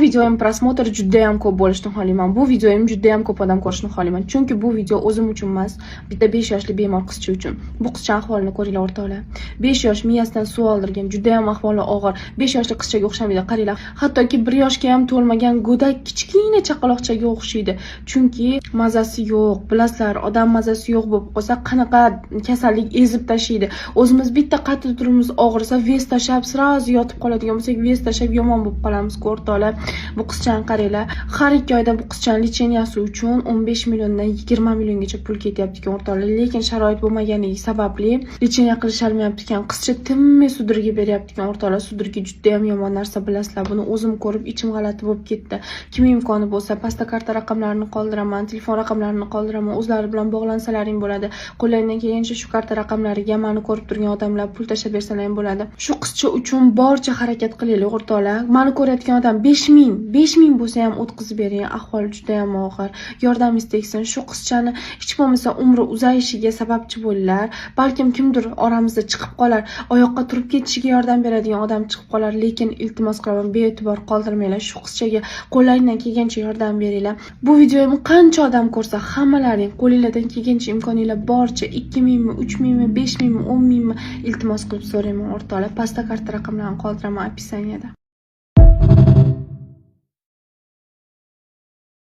Videoyim просмотр judayam ko'p bo'lishini xohlayman. Bu videoyim judayam ko'p odam ko'rishini xohlayman. Chunki bu video o'zim uchun emas, bitta 5 yoshli bemor qizcha uchun. Bu qizcha ahvolini ko'ringlar, o'rtoqlar. 5 yosh, miyasidan suv oldirgan, judayam ahvoli og'ir. 5 yoshli qizchaga o'xshamaydi, qaranglar. Hattoki 1 yoshga ham to'lmagan go'dak, kichkina chaqaloqchaga o'xshaydi. Chunki mazasi yo'q. Bilasizlar, odam mazasi yo'q bo'lib qolsa, qanaqa kasallik ezib tashlaydi. O'zimiz bitta qayerdadirimiz og'risa, вес tashlab, сразу yotib qoladigan bo'lsak, вес tashlab yomon bo'lib qolamiz, o'rtoqlar. Bu qizchani qaranglar. Har 2 oyda bu qizchani лечения si uchun 15 milliondan 20 milliongacha pul ketyapti ekan, o'rtoqlar. Lekin sharoit bo'lmaganligi sababli лечение qilisholmayapti ekan. Qizcha tinmay судороги beryapti ekan, o'rtoqlar. Судороги juda ham yomon narsa, bilasizlar. Buni o'zim ko'rib, ichim g'alati bo'lib ketdi. Kim imkoni bo'lsa, pastda karta raqamlarini qoldiraman, telefon raqamlarini qoldiraman. O'zlari bilan bog'lansalaring bo'ladi. Qo'llaringdan kelgancha shu karta raqamlariga mani ko'rib turgan odamlar pul tashlab bersalar ham bo'ladi. Shu qizcha uchun boricha harakat qilaylik, o'rtoqlar. Mani ko'rayotgan odam 5000, 5000 bo'lsa ham o'tkazib bering. Ahvoli juda ham og'ir. Yordamingiz tegsin. Shu qizchani hech bo'lmasa umri uzayishiga sababchi bo'linglar. Balkim kimdir oramizda chiqib qolar, oyoqqa turib ketishiga yordam beradigan odam chiqib qolar, lekin iltimos qilaman, bee'tibor qoldirmanglar. Shu qizchaga qo'llaringdan kelgancha yordam beringlar. Bu videoyimni qancha odam ko'rsa, hammalaring qo'linglardan kelgancha, imkoninglar boricha 2000 mingmi, 3000 mingmi, 5000 mingmi, 10 mingmi, iltimos qilib so'rayman, o'rtoqlar. Pastda karta raqamlarini qoldiraman, описание da.